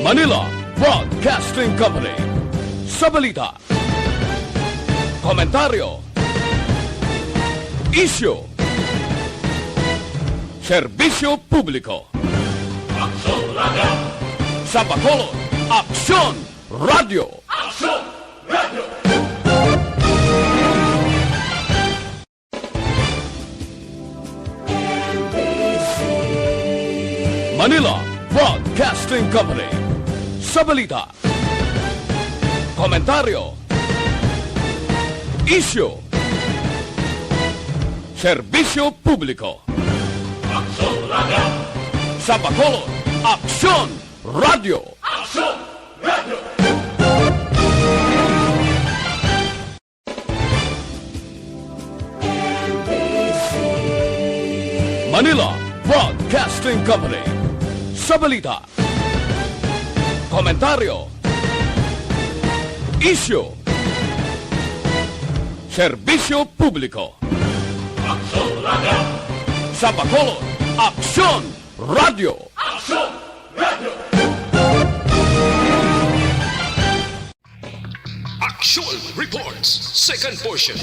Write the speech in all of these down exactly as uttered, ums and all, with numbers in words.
Manila Broadcasting Company. Sa balita, komentaryo, isyu, serbisyo publiko. Aksyon Radio. Sa Bacolod, Aksyon Radio. Aksyon Radio. Manila Broadcasting Company. Sa balita, komentaryo, isyu, serbisyo publiko. Aksyon Radio. Sa Bacolod, Aksyon Radio. Aksyon Radio. Manila Broadcasting Company. Sa balita, komentaryo, isyu, serbisyo publiko. Aksyon Radio. Sa Bacolod, Aksyon Radio. Aksyon Radio. Action Reports, second portion.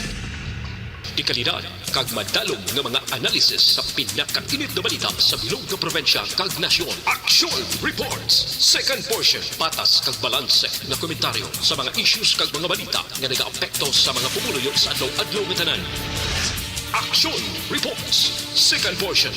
Dekalidad kag madalom nga mga analysis sa pinakainit nga balita sa bilog nga probinsya kag nasyon. Action Reports, second portion. Patas kag balanse nga komentaryo sa mga issues kag mga balita nga nagaapekto sa mga pumuluyo sa adlaw-adlaw nga tanan. Action Reports, second portion.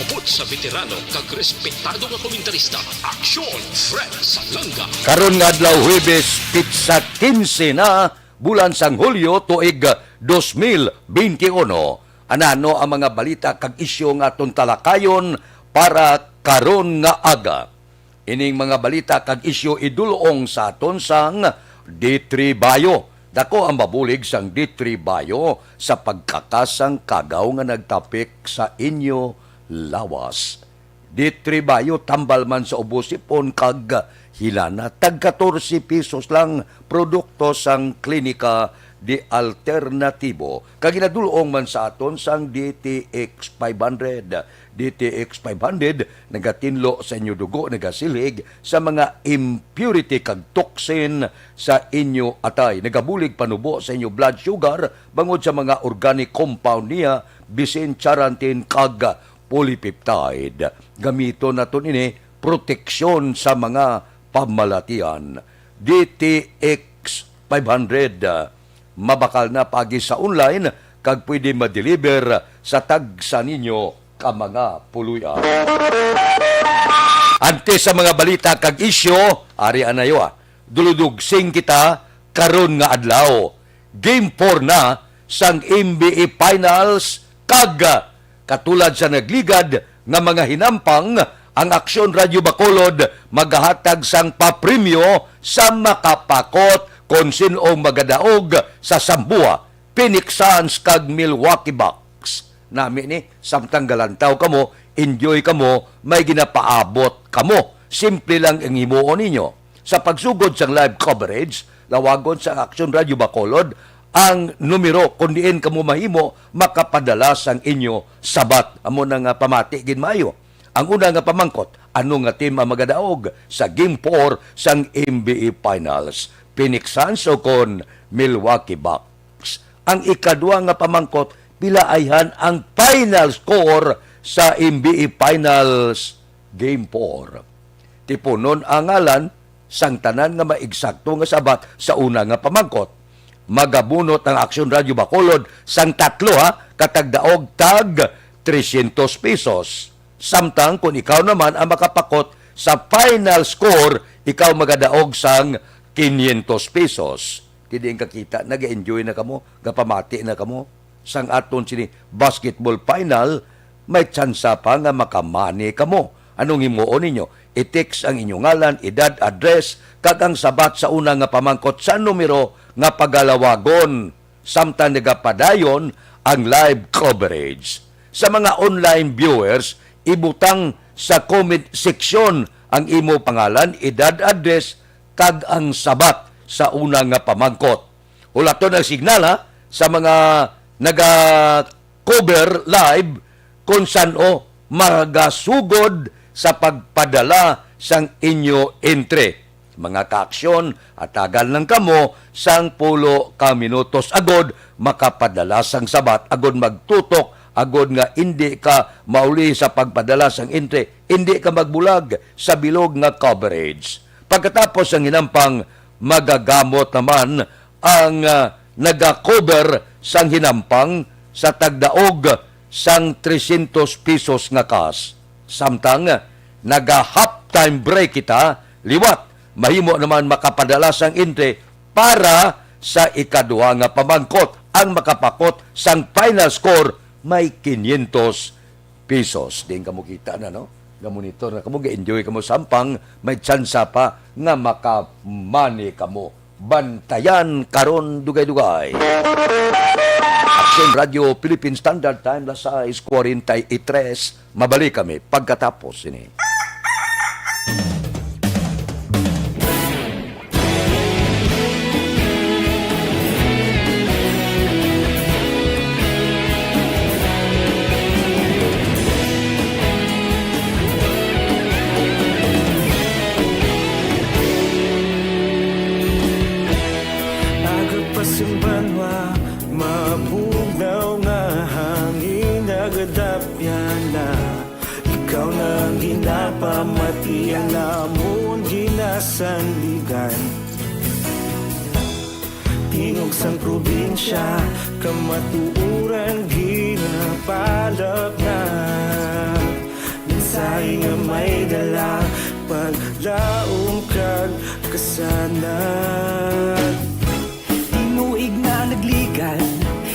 Upod sa veterano kag respetado nga komentarista, Action Fred Salanga. Karon nga adlaw, Huwebes, pitsa quince na, bulan sang Hulyo, tuig dos mil benti uno. Anano ang mga balita kag isyu nga aton talakayon para karon nga aga? Ining mga balita kag isyu idul-ong sa aton sang D three Bio. Dako ang mabulig sang D three Bio sa pagkakas sang kagaw nga nagtapik sa inyo lawas. D three Bio, tambal man sa ubo, sipon kag hilana. Tag katorse pesos lang, produkto sang Klinika de Alternatibo. Kag ginadul-ong man sa aton sang D T X five hundred. D T X five hundred nagatinlo sa inyo dugo, nagasilhig sa mga impurity kag toxin sa inyo atay, nagabulig panubo sa inyo blood sugar bangod sa mga organic compound niya, bisin charantin kag polypeptide. Gamiton naton ini proteksyon sa mga pamalatian. D T X five hundred, ah, mabakal na paagi sa online kag pwede ma-deliver sa tagsa ninyo ka mga puloy-an. Antes sa mga balita kag isyu, ari anayo, ah, duludugsing kita karon nga adlaw. Game four na sang N B A Finals kag, ah, katulad sa nagligad nga mga hinampang, ang Aksyon Radyo Bacolod magahatag sang papremyo sa makapakot kon sin-o magadaog sa Sambuwa, Phoenix Suns kag Milwaukee Bucks. Nami ni, samtang galantaw kamo, enjoy kamo, may ginapaabot kamo. Simple lang ang himuon ninyo. Sa pagsugod sang live coverage, lawagon sa Aksyon Radyo Bacolod ang numero kon diin kamo mahimo makapadala sang inyo sabat. Amo na nga pamati gid maayo. Ang una nga pamangkot, ano nga team ang magadaog sa Game four sang N B A Finals? Phoenix Suns o kon Milwaukee Bucks? Ang ikadua nga pamangkot, pila ayhan ang final score sa N B A Finals Game four? Tipunon ang ngalan sang tanan nga maeksakto nga sabat sa una nga pamangkot. Magabunot ang Aksyon Radyo Bacolod sang tatlo, ha, katagdaog tag tresyentos pesos. Samtang kung ikaw naman ang makapakot sa final score, ikaw magadaog sang kinyentos pesos. Kini ang kakita, nag-enjoy na kamo, gapamati na kamo. Sang aton sini basketball final, may tsansa pa nga makamani kamo. Anong himuon ninyo? I-text ang inyong ngalan, edad, address, kag ang sabat sa una nga pamangkot sa numero nga pagalawagon. Samtang nagapadayon ang live coverage. Sa mga online viewers, ibutang sa comment section ang imo pangalan, edad, address, kag ang sabat sa una nga pamangkot. Hulaton ang signal, ha, sa mga naga-cover live kon san-o magasugod sa pagpadala sang inyo entry. Mga kaaksyon, hatagan lang kamo sang pulo ka minutos agod makapadala sang sabat, agod magtutok, agod nga indi ka mauli sa pagpadala sang entry, indi ka magbulag sa bilog nga coverage. Pagkatapos sang hinampang, magagamot naman ang, ah, naga-cover sang hinampang sa tagdaog sang trescientos pesos nga cash. Samtang naga half time break kita, liwat mahimo naman makapadala sang entry para sa ikaduha nga pamangkot, ang makapakot sang final score may quinientos pesos. Diin kamo kita na, no? Ga-monitor na kamo, ga-enjoy kamo, samtang may tsansa pa nga maka-money kamo. Bantayan karon, dugay-dugay. Aksyon Radio Philippine Standard Time, las sais cuarenta y tres. Mabalik kami pagkatapos sini. Aga pa sing banwa, mabugnaw nga hangin, nagadapyan na. Ikaw na ang ginapamati, ang amon ginasandigan. Tingog sang probinsya, kamatuoran ginapalapnag. Mensahe nga may dala, paglaom kag kasanag. Tinuig na nagligad,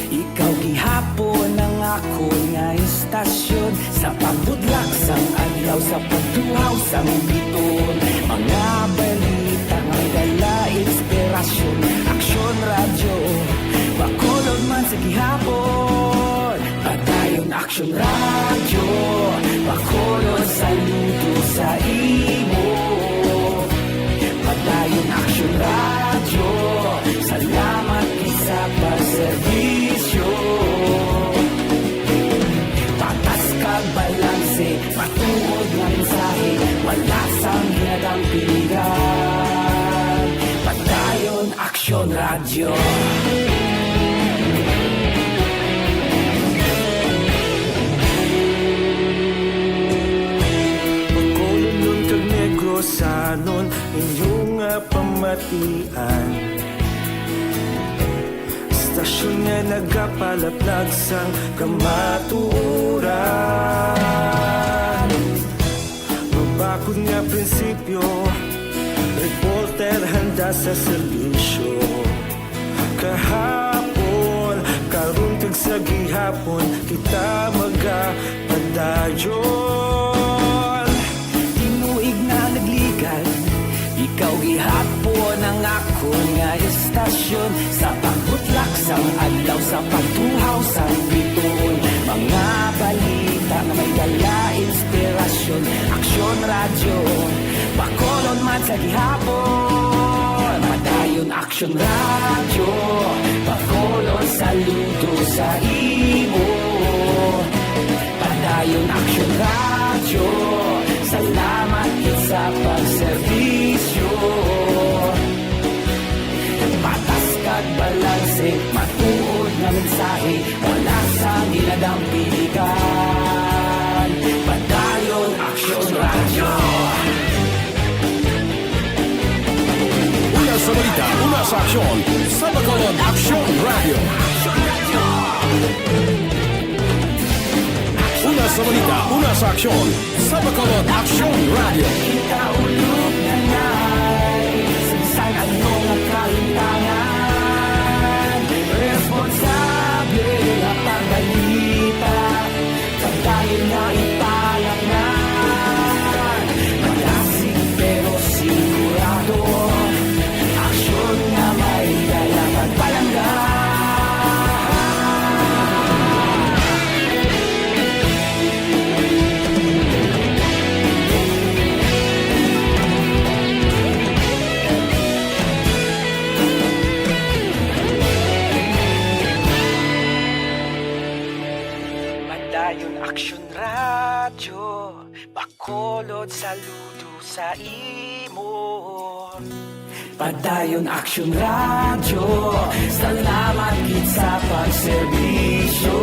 ikaw gihapon ang akon nga istasyon. Sa pagbudlak sang adlaw, sa pagtuhaw sang bituon, mga balita nga may dala inspirasyon. Aksyon Radyo, Bacolod man sa gihapon. Padayon Aksyon Radyo, Bacolod, saludo sa imo. Padayon Aksyon Radyo, salamat gid sa pagserbisyo. Patas kag balanse, matuod nga mensahe, wala sang ginadampigan. Padayon Aksyon Radyo. Bacolodnon kag Negrosanon, inyo nga pamatian. Istasyon nga nagapalaplag sang kamatuoran. Mabakod nga prinsipyo, reporter handa sa serbisyo. Kahapon, karon kag sa gihapon, kita magapadayon. Tinuig na nagligad, ikaw gihapon ang akon nga istasyon. Sa pagbutlak sang adlaw, sa pagtuhaw sang bituon, mga balita nga may dala inspirasyon. Aksyon Radyo, Bacolod man sa gihapon. Padayon Aksyon Radyo, Bacolod, saludo sa imo. Padayon Aksyon Radyo, salamat gid sa pagserbisyo. Patas kag balanse, matuod nga mensahe, wala sang ginadampigan. Padayon Aksyon Radyo. Una sa balita, una sa aksyon, sa Bacolod Aksyon Radyo. Una sa balita, una sa aksyon, sa Bacolod Aksyon Radyo. Kita ulog na nai, sa bisan ano nga kahintangan, responsable nga pagbalita. Padayon nga ipalapngan, malasig pero sigurado, aksyon nga may dala kag palangga. Bacolod, saludo sa imo. Padayon Aksyon Radyo, salamat gid sa pagserbisyo.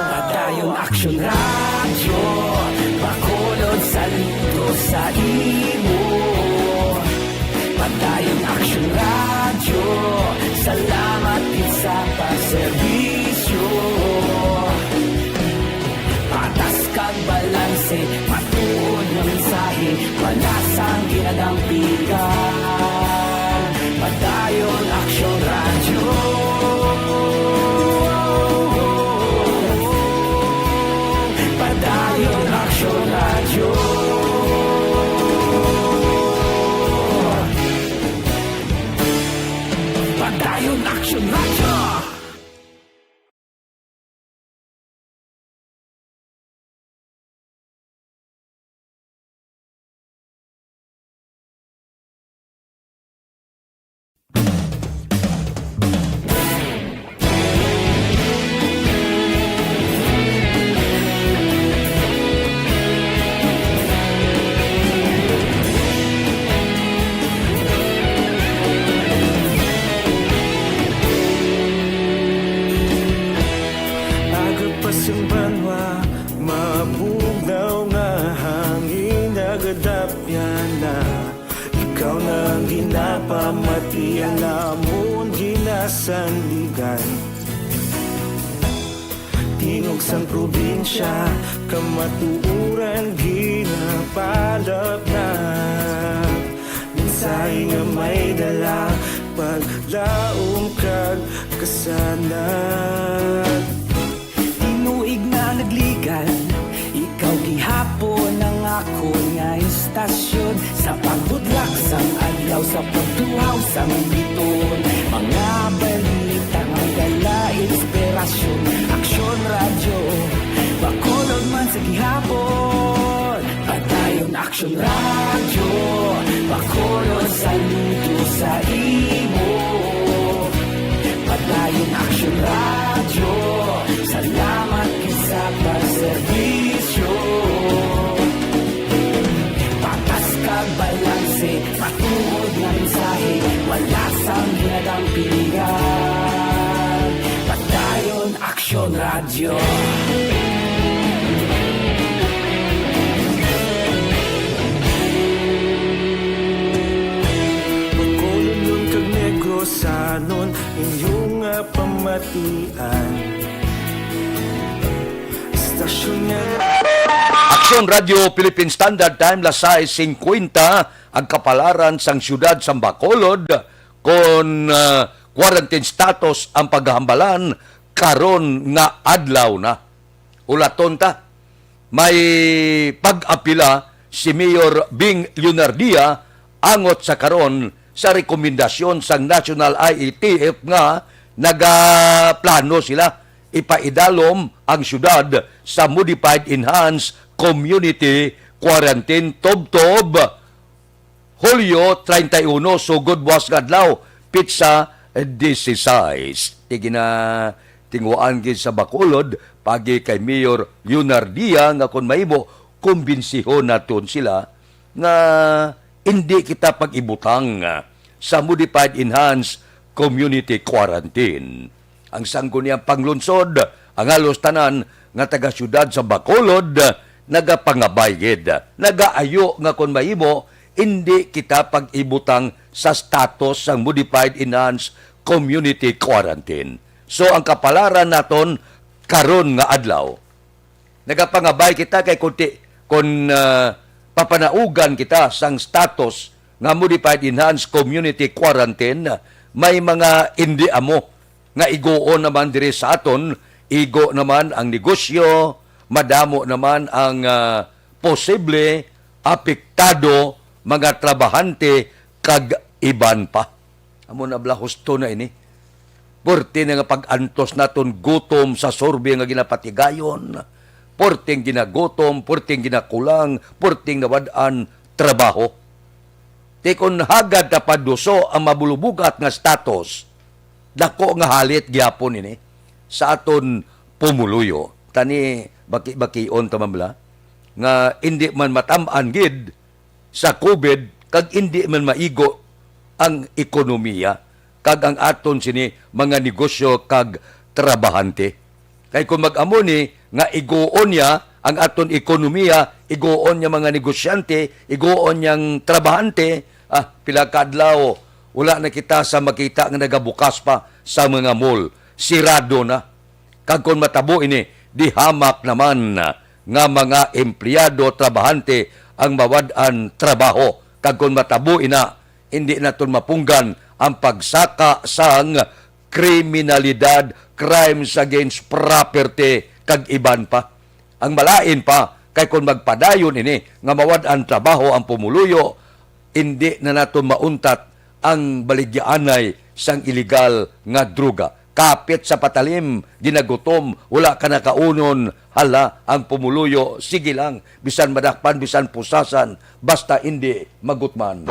Padayon Aksyon Radyo, Bacolod, saludo sa imo. Padayon Aksyon Radyo, salamat gid sa pagserbisyo. Patas kag balanse, matuod nga mensahe, wala sang ginadampigan. Padayon Aksyon Radyo. Padayon Aksyon Radyo. Padayon Aksyon Radyo. Aga pa sing banwa, mabugnaw nga hangin nagadapyan na. Ikaw na ang ginapamati, ang amon ginasandigan. Tingog sang probinsya, kamatuoran ginapalapnat. Mensahe nga may dala, paglaom kag kasanag. Tinuig na nagligan, ikaw gihapon ang akon nga istasyon. Sa pagbudlak sang adlaw, sa pagtuhaw sang biton, mga balita nga dala inspirasyon. Aksyon Radyo, Bacolod man sa gihapon. Padayon Aksyon Radyo, Bacolod, saludo sa imo. Padayon Aksyon Radyo, salamat gid sa pagserbisyo. Patas kag balanse, matuod nga mensahe, wala sang ginadampigan. Padayon Aksyon Radyo. Bacolodnon kag Negrosanon, inyo nga pamatian. Istasyon nga Aksyon Radyo Philippine Standard Time, las sais singkwenta, ang kapalaran sang siyudad sang Bacolod, kon, ah, quarantine status ang paghambalan karon nga adlaw na. Ulaton ta, may pag-apila si Mayor Bing Leonardia angot sa karon sa rekomendasyon sang National I A T F nga nagaplano sila ipaidalom ang siyudad sa Modified Enhanced Community Quarantine tubtob Hulyo treinta y uno, sugod buwas nga adlaw, petsa dieciséis. Ti ginatinguhaan gid sa Bacolod, pagi kay Mayor Leonardia nga kon mahimo, kumbinsihon naton sila nga indi kita pag-ibutang sa Modified Enhanced Community Quarantine. Ang sangguniang panglungsod, ang halos tanan nga taga-siyudad sa Bacolod, nagapangabay gid, nagaayo nga kon mahimo, indi kita pag-ibutang sa status sang Modified Enhanced Community Quarantine. So, ang kapalaran naton karon nga adlaw, nagapangabay kita kay kunti, kon, ah, papanaugan kita sang status nga Modified Enhanced Community Quarantine, may mga indi amo nga iguon naman diri sa aton, igo naman ang negosyo, madamo naman ang, ah, posible apektado, mga trabahante, kag iban pa. Amo na bala, husto na ini. Purti na nga pag-antos naton gutom sa survey nga ginapatigayon. Purting ginagutom, purting ginakulang, purting nawad-an trabaho. Ti kon hagad ta paduso ang mabulubugat nga status, dako nga halit gihapon ini sa aton pumuluyo. Tani, baki-bakion ta man bala. nga indi man matam-an gid sa COVID kag indi man maigo ang ekonomiya kag ang aton sini mga negosyo kag trabahante. Kay kung mag-amo ni nga iguon niya ang aton ekonomiya, iguon niya mga negosyante, iguon niyang trabahante, ah, pila ka adlaw, wala na kita sa makita nga nagabukas pa sa mga mall. Sirado na. Kag kon matabo ini, di hamak naman nga mga empleyado, trabahante ang mawad-an trabaho. Kag kon matabo ina, hindi naton mapunggan ang pagsaka sang kriminalidad, crimes against property, kag iban pa. Ang malain pa, kay kon magpadayon ini nga mawad-an trabaho ang pumuluyo, indi na naton mauntat ang baligyaanay sang iligal nga droga. Kapit sa patalim, ginagutom, wala ka nakaunon, hala, ang pumuluyo, sige lang, bisan madakpan, bisan pusasan, basta indi magutman.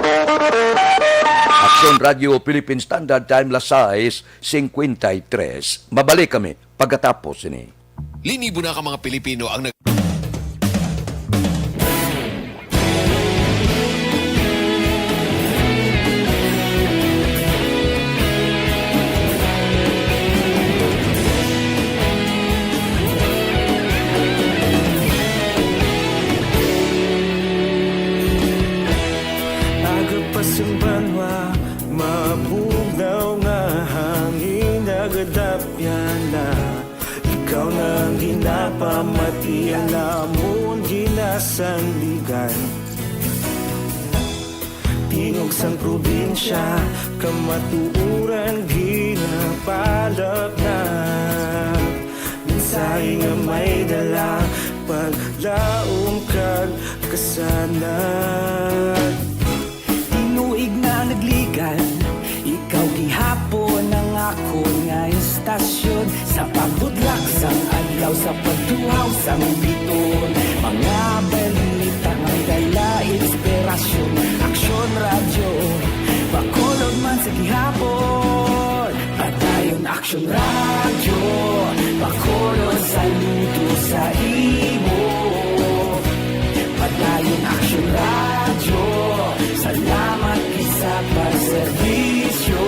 Aksyon Radio Philippine Standard Time, las sais cincuenta y tres. Mabalik kami pagkatapos sini. Linibo na ka mga Pilipino ang nag- Aga pa sa banwa, mabugnaw nga hangin nagadapyan na. Ikaw na ang ginapamati, ang amon ginasandigan. Tingog sang probinsya, kamatuoran ginapalapnat. Mensahe nga may dala, paglaom kag kasanag. Tinuig na nagligan, ikaw gihapon ang akon nga istasyon. Sa pagbutlak sang adlaw, sa pagtuhaw sang biton, mga balita nga may dala inspirasyon. Aksyon Radyo, Bacolod man sa gihapon. Padayon Aksyon Radyo, Bacolod, saludo sa imo. Padayon Aksyon Radyo, salamat gid sa pagserbisyo.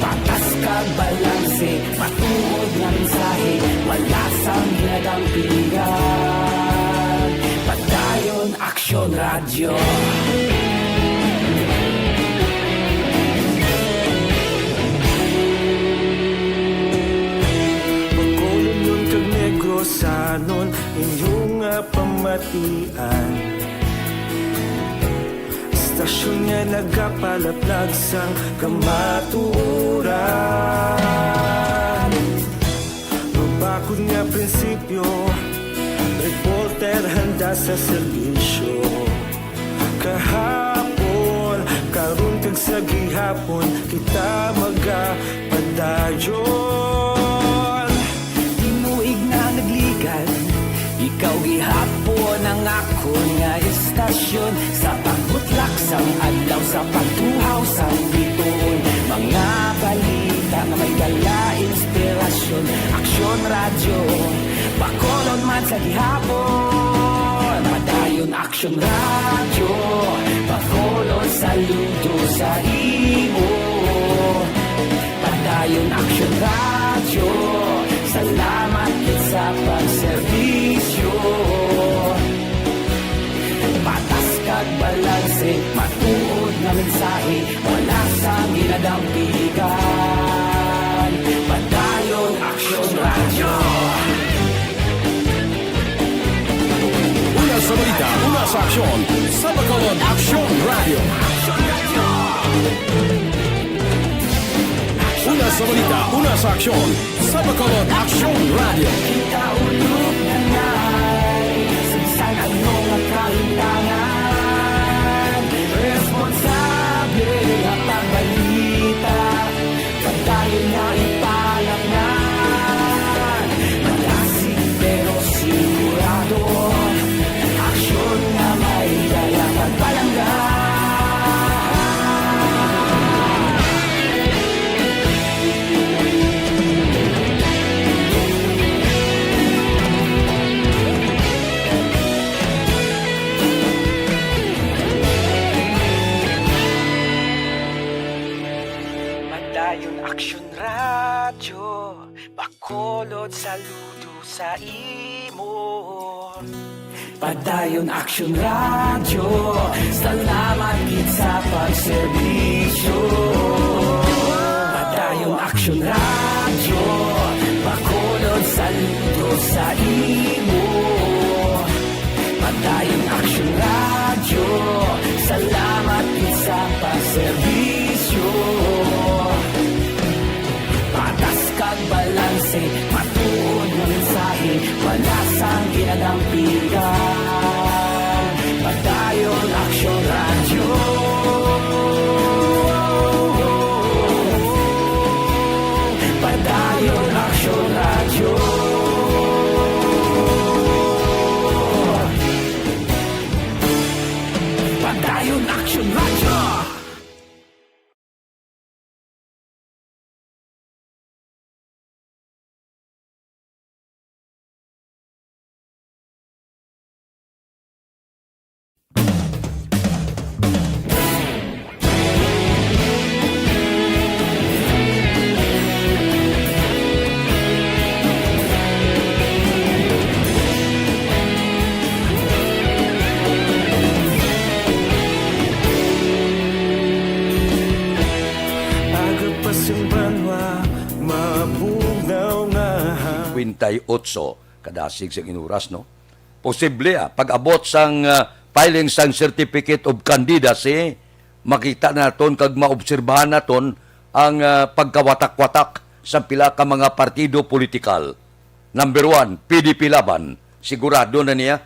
Patas kag balanse, matuod nga mensahe, wala sang ginadampingan. Padayon Aksyon Radyo. Bacolodnon kag Negrosanon, inyo nga pamatian. Istasyon nga nagapalaplag sang kamatuoran. Mabakod nga prinsipyo, reporter handa sa serbisyo. Kahapon, karon kag sa gihapon, kita magapadayon. Tinuig na nagligan, ikaw gihapon ang akon nga istasyon. Sa pagbutlak sang adlaw, sa pagtuhaw sang biton, mga balita nga may dala inspirasyon. Aksyon Radyo, Bacolod man sa gihapon. Padayon Aksyon Radyo, Bacolod, saludo sa imo. Padayon Aksyon Radyo, salamat gid sa pagserbisyo. Patas kag balanse, matuod nga mensahe, wala sang ginadampingan. Padayon Aksyon Radyo. Una sa balita, una sa aksyon, sa Bacolod Aksyon Radyo. Una sa balita, una sa aksyon, sa Bacolod Aksyon Radyo. Kita ulog na ngay, sa bisan ano nga kahimtangan, responsable nga pagbalita. Padayon nga ipalapnan, malasig pero sigurado. Aksyon nga may dala kag palangga. Saludo sa imo. Padayon Action Radio, salamat gid sa pagserbisyo. Padayon Action Radio, Bacolod, saludo sa imo. Padayon Action Radio, salamat gid sa pagserbisyo. Patas kag balanse, matuod nga mensahe, wala sang ginadampigan. Padayon Action Radio. Padayon Action Radio. Padayon Action Radio. Agapas ang banwa, mabugaw nga ha. Kwenta y otso kadasig sang inuras, no? Posible, ah, pag-abot sang, ah, filing sang Certificate of Candidacy, makita naton kag maobserbahan naton ang, ah, pagkawatak-watak sa pila ka mga partido politikal. Number one, P D P Laban. Sigurado na niya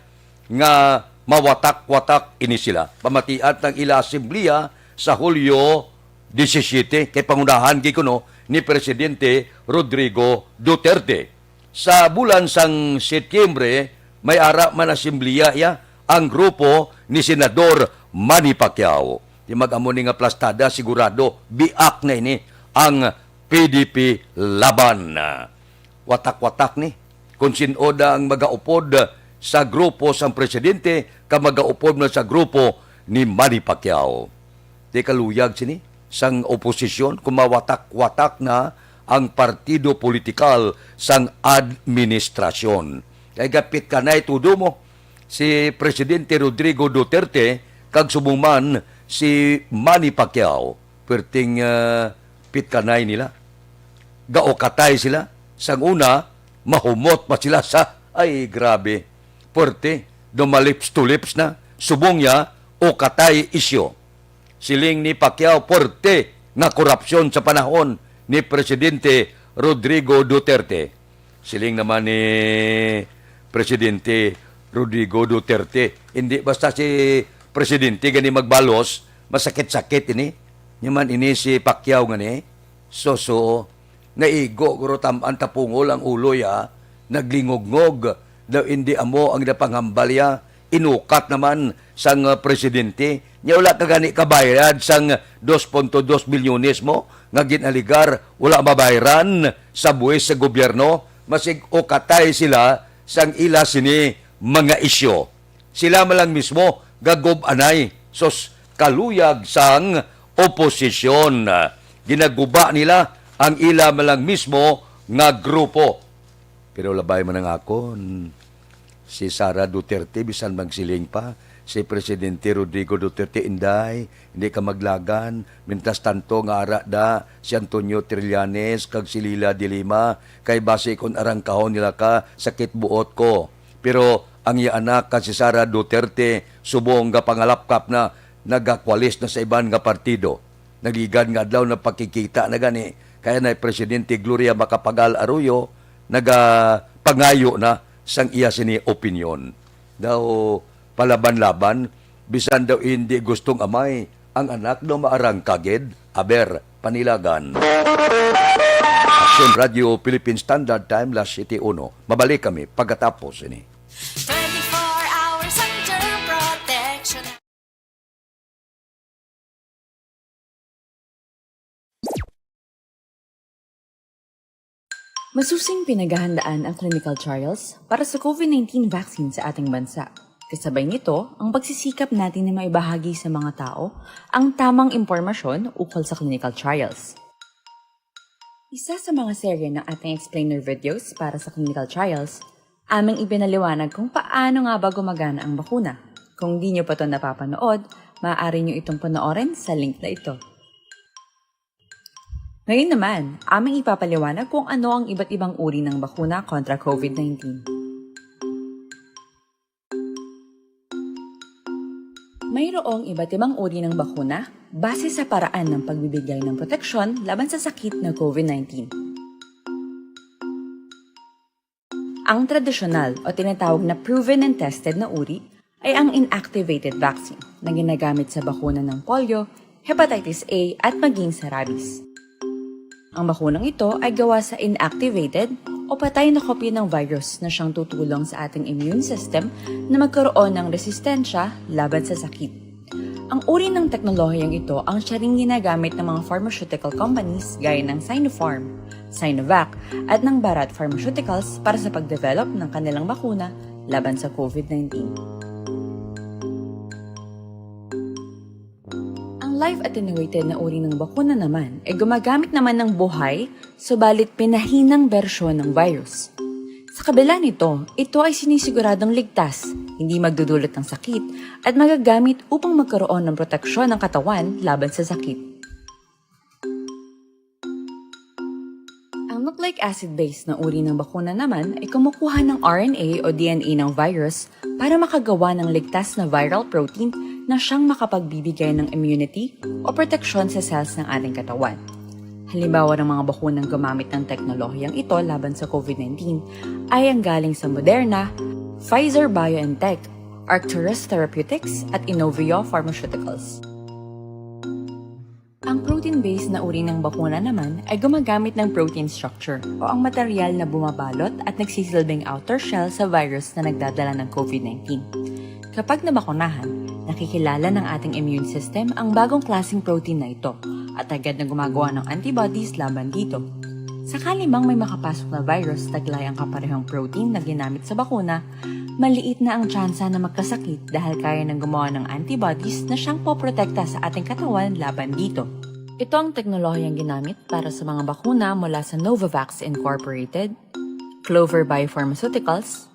nga mawatak-watak ini sila. Pamatian ang ila asemblea sa Hulyo disisiete, kay pangunahan gid kuno ni Presidente Rodrigo Duterte. Sa bulan sang Setyembre, may ara man asemblea iya ang grupo ni Senador Manny Pacquiao. Di mag-amo ni nga plastada, sigurado, biak na ini ang P D P Laban. Watak-watak ni. Kung sin-o da ang magaupod sa grupo sang presidente, kag magaupod man sa grupo ni Manny Pacquiao. Di kaluyag sini sang oposisyon kung mawatak-watak na ang partido politikal sang administrasyon. Kay gapit kanay tudo mo si Presidente Rodrigo Duterte kag subong man si Manny Pacquiao. Perting, ah, pitkanay nila. Gaukatay sila. Sang una, mahumot pa sila sa, ay, grabe. Puwerte, daw ma-lips to lips na. Subong niya, ukatay isyu. Siling ni Pacquiao, puwerte nga korupsyon sa panahon ni Presidente Rodrigo Duterte. Siling naman ni Presidente Rodrigo Duterte, hindi basta si Presidente gani magbalos, masakit-sakit ini. Nya man ini si Pacquiao gani, suso, naigo guro tam-an tapungol ang ulo ya, naglingogngog, daw hindi amo ang napanghambal ya, inukat naman sang, uh, presidente. Nya wala ka gani kabayad sang dos punto dos milyones mo nga ginaligar, wala mabayran sa buhis sa gobyerno, masig ukatay sila sang ila sini mga isyu. Sila man lang mismo gagub-anay, sus, kaluyag sang oposisyon. Ginaguba nila ang ila man lang mismo nga grupo. Pero labay man ang akon, si Sara Duterte, bisan magsiling pa si Presidente Rodrigo Duterte, "Inday, hindi ka maglagan. Mientras tanto nga ara da si Antonio Trillanes kag si Leila de Lima, kay basi kon arangkahon nila ka, sakit buot ko." Pero ang iya anak nga si Sara Duterte, subong nga pangalapkap na, nagakwalis na sa iban nga partido. Nagligad nga adlaw, nagpakigkita na gani kay anay Presidente Gloria Macapagal Arroyo, nagapangayo na sang iya sini opinyon. Daw palaban-laban, bisan daw hindi gustong amay, ang anak daw maarangka gid. Aber, panilagan. Action Radio Philippine Standard Time, las siete uno. Mabalik kami pagkatapos ini. Twenty-four hours under protection. Masusing pinaghahandaan ang clinical trials para sa COVID nineteen vaccine sa ating bansa. Kasabay nito, ang pagsisikap natin na maibahagi sa mga tao ang tamang impormasyon ukol sa clinical trials. Isa sa mga serye ng ating explainer videos para sa clinical trials, aming ipinaliwanag kung paano nga ba gumagana ang bakuna. Kung di nyo pa to napapanood, maaari nyo itong panoorin sa link na ito. Ngayon naman, aming ipapaliwanag kung ano ang iba't ibang uri ng bakuna kontra COVID nineteen. Mayroong iba't ibang uri ng bakuna base sa paraan ng pagbibigay ng proteksyon laban sa sakit na COVID nineteen. Ang tradisyonal o tinatawag na proven and tested na uri ay ang inactivated vaccine na ginagamit sa bakuna ng polio, hepatitis A, at maging sa rabies. Ang bakunang ito ay gawa sa inactivated o patay na kopya ng virus na siyang tutulong sa ating immune system na magkaroon ng resistensya laban sa sakit. Ang uri ng teknolohiyang ito ang siya ring ginagamit ng mga pharmaceutical companies gaya ng Sinopharm, Sinovac, at ng Bharat Pharmaceuticals para sa pagdevelop ng kanilang bakuna laban sa COVID nineteen. Ang live attenuated na uri ng bakuna naman ay gumagamit naman ng buhay, subalit pinahinang bersyon ng virus. Sa kabila nito, ito ay sinisiguradong ligtas, hindi magdudulot ng sakit, at magagamit upang magkaroon ng proteksyon ng katawan laban sa sakit. Ang nucleic acid-based na uri ng bakuna naman ay kumukuha ng R N A o D N A ng virus para makagawa ng ligtas na viral protein na siyang makapagbibigay ng immunity o proteksyon sa cells ng ating katawan. Halimbawa ng mga bakunang gumamit ng teknolohiyang ito laban sa COVID nineteen ay ang galing sa Moderna, Pfizer-BioNTech, Arcturus Therapeutics, at Inovio Pharmaceuticals. Ang protein-based na uri ng bakuna naman ay gumagamit ng protein structure o ang material na bumabalot at nagsisilbing outer shell sa virus na nagdadala ng COVID nineteen. Kapag nabakunahan, nakikilala ng ating immune system ang bagong klaseng protein na ito at agad na gumagawa ng antibodies laban dito. Sakali mang may makapasok na virus taglay ang kaparehong protein na ginamit sa bakuna, maliit na ang tsansa na magkasakit dahil kaya nang gumawa ng antibodies na siyang poprotekta sa ating katawan laban dito. Ito ang teknolohiyang ginamit para sa mga bakuna mula sa Novavax Incorporated, Clover Biopharmaceuticals,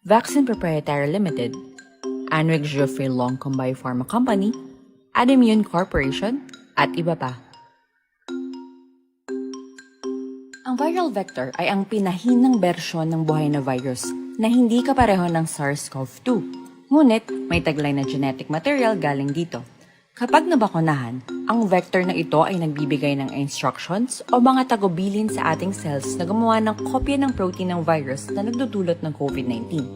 Vaccine Proprietary Limited, Anreg Geoffrey Longcom Biopharma Company, Adimmune Corporation, at iba pa. Ang viral vector ay ang pinahinang bersyon ng buhay na virus na hindi kapareho ng SARS-CoV two. Ngunit, may taglay na genetic material galing dito. Kapag nabakunahan, ang vector na ito ay nagbibigay ng instructions o mga tagubilin sa ating cells na gumawa ng kopya ng protein ng virus na nagdudulot ng COVID nineteen.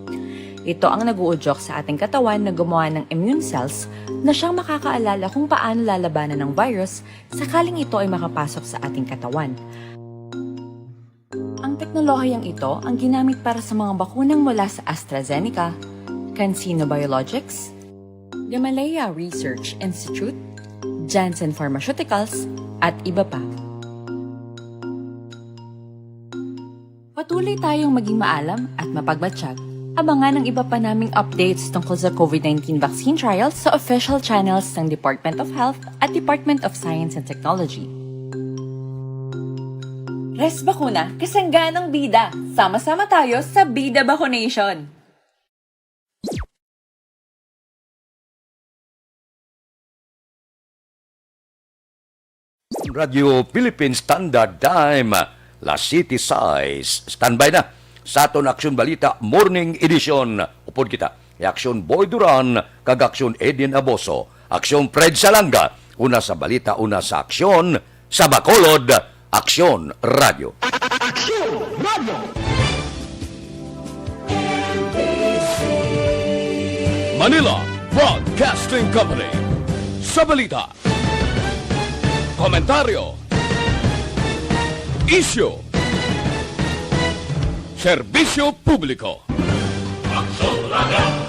Ito ang nag-uudyok sa ating katawan na gumawa ng immune cells na siyang makakaalala kung paano lalabanan ng virus sakaling ito ay makapasok sa ating katawan. Ang teknolohiyang ito ang ginamit para sa mga bakunang mula sa AstraZeneca, CanSino Biologics, Gamaleya Research Institute, Janssen Pharmaceuticals, at iba pa. Patuloy tayong maging maalam at mapagmatsyag. Abangan ang iba pa naming updates tungkol sa COVID nineteen vaccine trials sa official channels ng Department of Health at Department of Science and Technology. Res Bakuna, kasangganang bida. Sama-sama tayo sa Bida Bakunation. Radyo Philippine Standard Time, las siete sais. Standby na sa aton Aksyon Balita Morning Edition. Upod kita ni Aksyon Boy Duran kag Aksyon Edin Aboso, Aksyon Fred Salanga, una sa balita, una sa aksyon, sa Bacolod, Aksyon Radyo. Aksyon Radyo. Manila Broadcasting Company. Sa balita, komentaryo, isyu, serbisyo publiko. Aksyon Radyo.